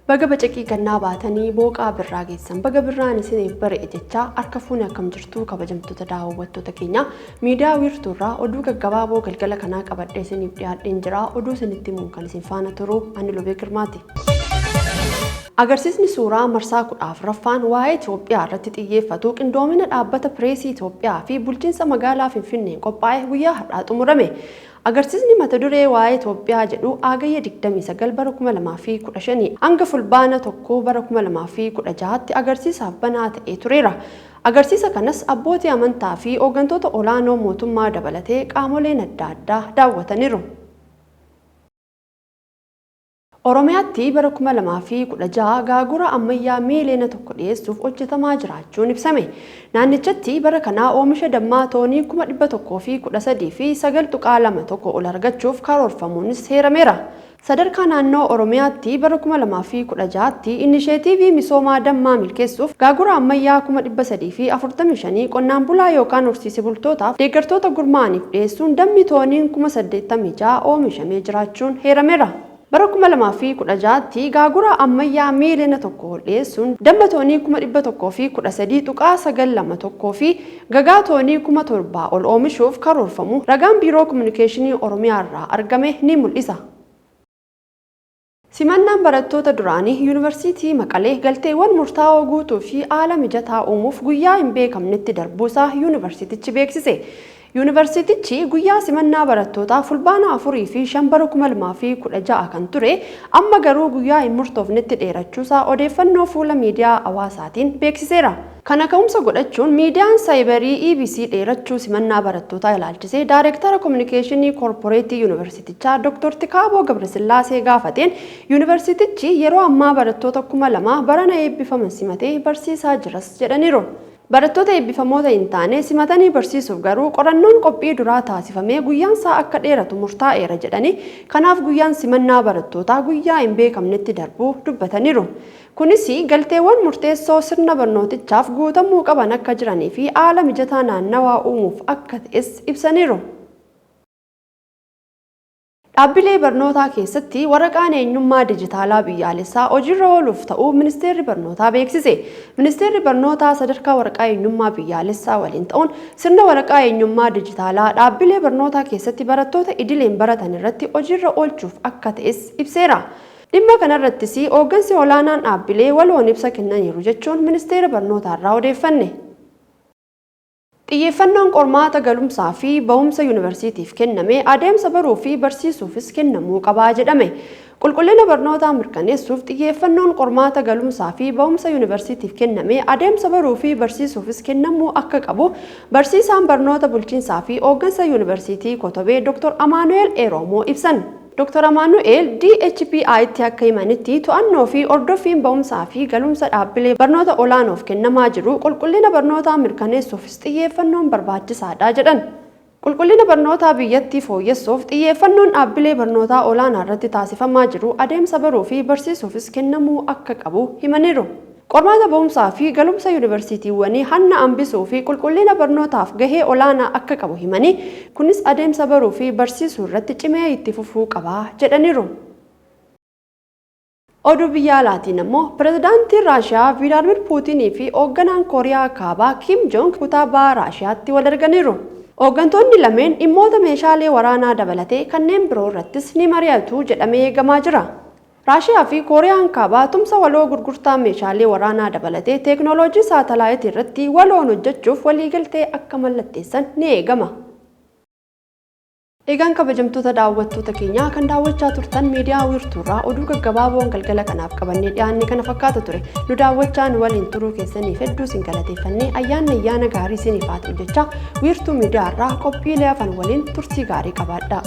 Baga bacaqii gannaa baatanii booqaa birraa geessan, baga birraan isiniif bari'e jechaa, harka fuune, akkam jirtu kabajamtoota daawwattoota keenya? Miidiyaa Wiirtuurraa oduu gaggabaaboo galgala kanaa qabadhee isiniif dhiyaadheen jira. Oduu isinitti himuun kan isin faana turu ani Lubee Girmaati. Agarsiisni suuraa marsaa 14ffaan waa'ee Itoophiyaa irratti xiyyeeffatu qindoomina Dhaabbata Pireesii Itoophiyaa fi bulchiinsa magaalaa Finfinneen qophaa'e guyyaa har'aa xumurame. Agarsiisni mata duree waa'ee Itoophiyaa jedhu Hagayya 29 bara 2015 hanga Fulbaana 1 bara 2016tti agarsiisaaf banaa ta'ee tureera. Agarsiisa kanas abbootii amantaa fi hooggantoota olaanoo mootummaa dabalatee qaamoleen adda addaa daawwataniiru. Oromiyaatti bara 2016 gaagura ammayyaa miiliyoona 1 dhiyeessuuf hojjetamaa jiraachuun ibsame. Naannichatti bara kanaa oomisha dammaa toonii 113,9.21 ol argachuuf karoorfamuunis heerameera. Sadarkaa naannoo Oromiyaatti bara 2016tti inisheetiivii misoomaa dammaa milkeessuuf gaagura ammayyaa 345,000 qonnaan bulaa yookaan horsiise bultootaaf deeggartoota gurmaa'aniif dhiyeessuun dammi tooniin 86,000 oomishamee jiraachuun heerameera. Bara 2016tti gaagura ammayyaa miiliyoona 1 ol dhiyeessuun damma toonii 113.921 fi gagaa toonii 7,000 ol oomishuuf karoorfamu ragaan Biiroo Kominikeeshinii Oromiyaa irraa argame ni mul'isa. Simannaan barattoota duraanii Yuunivarsiitii Maqalee galteewwan murtaa'oo guutuu fi haala mijataa uumuuf guyyaa hin beekamnetti darbuusaa yuunivarsiitichi beeksise. Yuunivarsiitichi guyyaa simannaa barattootaa Fulbaana 4 fi 5 bara 2016 kan ture amma garuu guyyaa hin murtoofnetti dheerachuusaa odeeffannoo fuula miidiyaa hawaasaatiin beeksiseera. Kana ka'umsa godhachuun miidiyaan saayibarii EBC dheerachuu simannaa barattootaa ilaalchisee Daayireektara Kominikeeshinii Koorporeetii Yuunivarsiitichaa Dr. Tikaaboo Gabrasillaasee gaafateen, yuunivarsiitichi yeroo ammaa barattoota 2000 barana eebbifaman simatee barsiisaa jiras jedhaniiru. Barattoota eebbifamoota hin taane simatanii barsiisuuf garuu qorannoon qophii duraa taasifamee guyyaan isaa akka dheeratu murtaa'eera jedhanii, kanaaf guyyaan simannaa barattootaa guyyaa hin beekamnetti darbuu dubbataniiru. Kunis galteewwan murteessoo sirna barnootichaaf guutamuu qaban akka jiranii fi haala mijataa naannawaa uumuuf akka ta'es ibsaniiru. Dhaabbilee barnootaa keessatti waraqaan eenyummaa dijitaalaa biyyaalessaa hojiirra ooluuf ta'uu Ministeerri Barnootaa beeksise. Ministeerri Barnootaa sadarkaa waraqaa eenyummaa biyyaalessaa waliin ta'uun sirna waraqaa eenyummaa dijitaalaa dhaabbilee barnootaa keessatti barattoota idileen baratan irratti hojiirra oolchuuf akka ta'es ibseera. Dhimma kanarrattis hooggansi olaanaan dhaabbilee waloon ibsa kennaniiru jechuun ministeera barnootaarraa odeeffanne. Xiyyeeffannoon qormaata galumsaa fi ba'umsa yuunivarsiitiif kenname adeemsa baruu fi barsiisuufis kennamuu qabaa jedhame. Qulqullina barnootaa mirkaneessuuf xiyyeeffannoon qormaata galumsaa fi ba'umsa yuunivarsiitiif kenname adeemsa baruu fi barsiisuufis kennamuu akka qabu barsiisaan barnoota bulchiinsaa fi hooggansa Yuunivarsiitii Kotobee Dr. Amaanu'eel Eeroomoo ibsan. Dr. Amaanu'eel DHPI'tti akka himanitti, to'annoo fi hordoffiin ba'umsaa fi galumsa dhaabbilee barnoota olaanoof kennamaa jiru qulqullina barnootaa mirkaneessuufis xiyyeeffannoon barbaachisaadha jedhan. Qulqullina barnootaa biyyattii fooyyessuuf xiyyeeffannoon dhaabbilee barnootaa olaanaa irratti taasifamaa jiru adeemsa baruu fi barsiisuufis kennamuu akka qabu himaniiru. Qormaata ba'umsaa fi galumsa yuunivarsiitiiwwanii hanna hambisuu fi qulqullina barnootaaf gahee olaanaa akka qabu himanii, kunis adeemsa baruu fi barsiisuu irratti cimee itti fufuu qaba jedhaniiru. Oduu biyya alaatiin ammoo, pirezidaantiin Raashiyaa Vilaadimir Puutinii fi hoogganaan Kooriyaa Kaabaa Kim Jong kutaa baha Raashiyaatti wal arganiiru. Hooggantoonni lameen dhimmoota meeshaalee waraanaa dabalatee kanneen biroo irrattis ni mari'atu jedhamee eegamaa jira. Raashiyaa fi Kooriyaan Kaabaa tumsa waloo gurgurtaa meeshaalee waraanaa dabalatee teeknooloojii saatalaayitii irratti waloon hojjechuuf waliigaltee akka mallatteessan ni eegama. Egaan kabajamtoota daawwattoota keenyaa, kan daawwachaa turtan miidiyaa Wiirtuurraa oduu gaggabaaboon galgala kanaaf qabannee dhiyaanne kana fakkaata ture. Nu daawwachaa nu waliin turuu keessaniif hedduu isin galateeffannee, ayyaanni ayyaana gaarii isiniif haa ta'u jechaa, Wiirtuu Miidiyaarraa qophiilee hafan waliin turtii gaarii qabaadha.